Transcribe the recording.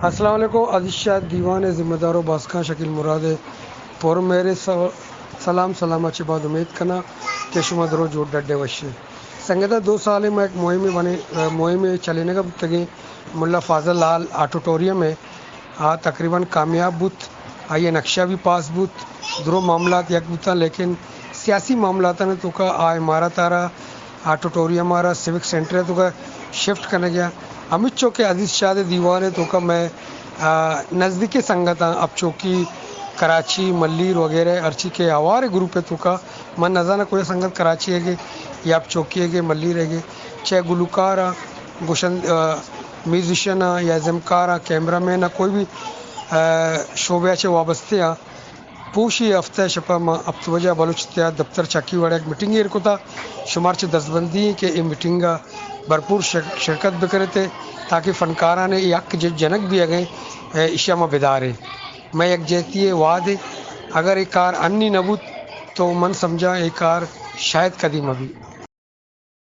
السلام علیکم۔ عزیز شاد دیوان ءِ ذمہ دار ءُ باسکاں شکیل مراد ءِ پر مہر س-، سلام، سلام ءَ چہ بعد امید کناں کہ شما درو جوڑ ڈڈ ءُ وش ئے۔ سنگتاں، دو سال ءَ ما یک مہمے بنے-، مہمے چلینگ ءَ بوتگیں، ملا فاضل ہال آڈیٹوریم ءَ، آ تقریباً کامیاب بوت، آئی ءِ نقشہ بھی پاس بوت، درو معاملات یک بوتاں، لیکن سیاسی معاملاتانی توکا آ عمارت ءَ را، آڈیٹوریم ءَ را سیوک سینٹر ءِ توکا شفٹ کنگ ءَ۔ ہمینچو کہ عزیز شاد دیوان ءِ توکا مئے، آ، نزدیکی سنگتاں، اپ چوکی، کراچی، ملیر وغیرہ، ہرچی کہ ہوار گروپ ءِ توکا، من نزاناں کجا سنگت کراچی ءَ گے یا اپ چوکی ءَ گے، ملیر ءَ گے، چہ گلوکاراں، گوشن-، آ، میوزیشن آں یا ازمکار آں، کیمرہ مین آں، کوئی بھی، آ، شعبہ ءَ چہ وابستہ آں، پوشی ہفتہ ءِ شپ ءَ ما ہپت بجہ بلوچ اتحاد دفتر چاکیواڑہ یک میٹنگ ایر کتا۔ شمار چہ دستبندی ایں کہ اے میٹنگ ءَ بھرپور شر-، شرکت بکنت تاکہ فنکاران ءِ حق ج-، جنگ بیگ ءَ، اے، ایشی ءَ ما بداریں۔ مئے یکجہتی ءِ وہد ایں۔ اگر اے کار انی نہ بوت تو من سمجھاں اے کار شاید کدی مہ بیت۔